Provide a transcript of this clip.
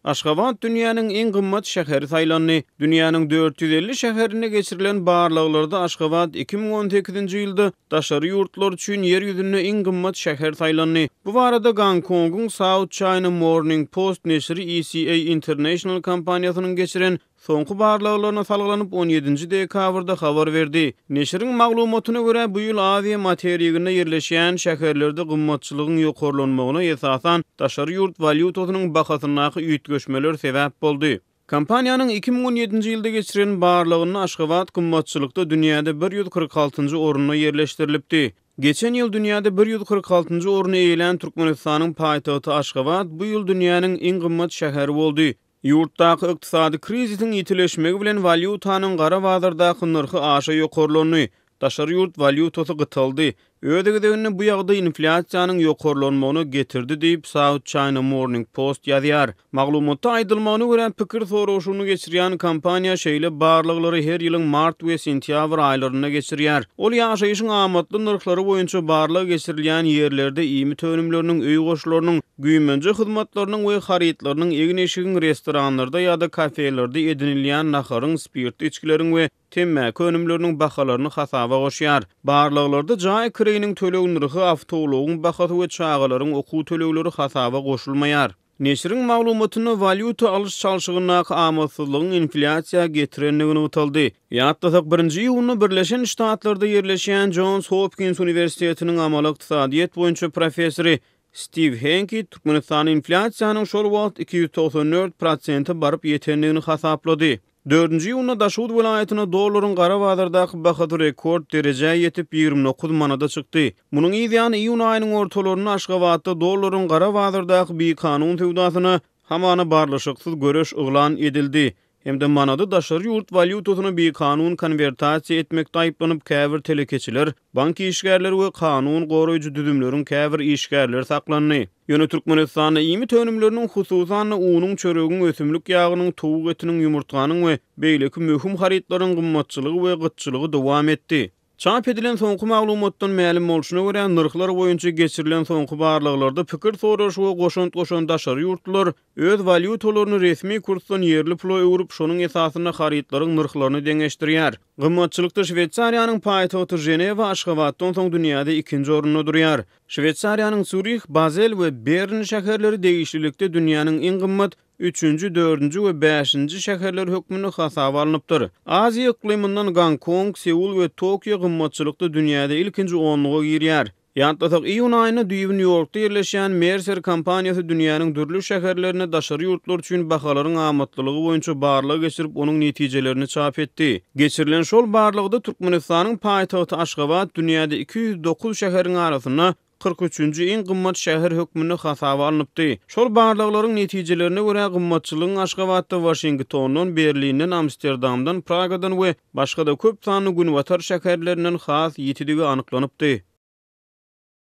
Aşgabat dünýäniň iň gymmat şäheri saýlandy. Dünýäniň 450 şäherinde geçirilen barlaglarda Aşgabat 2018-nji ýylda daşary ýurtlular üçin Ýer ýüzünde iň gymmat şäher saýlandy. Bu barada Gonkongyň South China Morning Post neşiri ECA International kompaniýasynyň geçiren soňky barlaglaryna salgylanyp, on ýedinji dekabrda habar berdi. Neşiriň maglumatyna görä, bu ýyl Aziýa materiginde ýerleşýän şäherlerde gymmatçylygyň ýokarlanmagyna, esasan, daşary ýurt walýutasynyň bahasyndaky üýtgeşmeler sebäp boldy. Kompaniýanyň 2017-nji ýylda geçiren barlagynda Aşgabat gymmatçylykda dünýäde 146-njy orunda ýerleşdirilipdi. Geçen ýyl dünýäde 146-njy orny eýelän Türkmenistanyň paýtagty Aşgabat bu ýyl dünýäniň iň gymmat şäheri boldy. Ýurtdaky ykdysady krizisiň ýitileşmegi bilen walýutanyň gara bazardaky nyrhy aşa ýokarlandy, daşary ýurt walýutasy gytaldy. Öz gezeginde bu ýagdaý inflýasiýanyň ýokarlanmagyna getirdi diýip, South China Morning Post ýazýar. Maglumatda aýdylmagyna görä, pikir soraşygyny geçirýän kompaniýa şeýle barlaglary her ýylyň mart we sentýabr aýlarynda geçirýär. Ol ýaşaýşyň amatly nyrhlary boýunça barlag geçirilýän ýerlerde iýmit önümleriniň, öý goşlarynyň, Güýmenje hyzmatlarynyň we harytlarynyň, egin-eşigiň, restoranlarda ýa-da kafelerde edinilýän naharyň, spirtli içgileriň we temmäki önümleriniň bahalaryny hasaba goşýar. Barlaglarda jaý kireýiniň töleg nyrhy, awtoulagyň bahasy we çagalaryň okuw tölegleri hasaba goşulmaýar. Neşiriň maglumatynda walýuta alyş-çalşygyndaky amatsyzlygyň inflýasiýa getirendigi nygtaldy. Ýatlasak, birinji iýunda Birleşen Ştatlarda ýerleşýän Jons Hopkins uniwersitetiniň amaly ykdysadyýet boýunça professory Stiw Henki Türkmenistanda inflýasiýanyň şol wagt 294 prosente baryp ýetendigini hasaplady. Dördünji iýunda Daşoguz welaýatynda dollaryň gara bazardaky bahasy rekord derejä ýetip, 29 manada çykdy. Munuň yz ýany iýun aýynyň ortalarynda Aşgabatda dollaryň gara bazardaky bikanun söwdasyna hamana barlyşyksyz göreş yglan edildi. Hem-de manady daşary ýurt walýutasyna bikanun konwertasiýa etmekde aýyplanyp käbir telekeçiler, bank işgärleri we kanun goraýjy düzümleriň käbir işgärleri saklandy. Ýöne Türkmenistanda iýmit önümleriniň, hususan-da, unuň, çöregiň, ösümlik ýagynyň, towuk etiniň, ýumurtganyň we beýleki möhüm harytlaryň gymmatçylygy we gytçylygy dowam etdi. Çap edilen soňky maglumatdan mälim bolşuna görä, nyrhlar boýunça geçirilen soňky barlaglarda pikir soraşyga goşant goşan daşary ýurtlular öz walýutalaryny resmi kursdan ýerli pula öwrüp, şonuň esasynda harytlaryň nyrhlaryny deňeşdirýär. Gymmatçylykda Şweýsariýanyň paýtagty Ženewa Aşgabatdan soň dünýäde ikinji orunda durýar. Şweýsariýanyň Sýurih, Bazel we Bern şäherleri degişlilikde dünýäniň iň gymmat üçünji, dördünji we bäşinji şäherler hökmünde hasaba alnypdyr. Aziýa yklymyndan Gonkong, Seul we Tokio gymmatçylykda dünýäde ilkinji onluga girýär. Ýatlasak, iýun aýynda düýbi Nýu-Ýorkda ýerleşýän Mercer kompaniýasy dünýäniň dürli şäherlerinde daşary ýurtlar üçin bahalaryň amatlylygy boýunça barlag geçirip, onuň netijelerini çap etdi. Geçirilen şol barlagda Türkmenistanyň paýtagty Aşgabat dünýäde 209 şäheriň arasynda 43-nji iň gymmat şäher hökmünde hasaba alnypdy. Şol barlaglaryň netijelerine görä, gymmatçylygyň Aşgabatda Waşingtondan, Berlinden, Amsterdamdan, Pragadan we başga-da köp sanly günbatar şäherlerinden has ýitidigi anyklanypdy.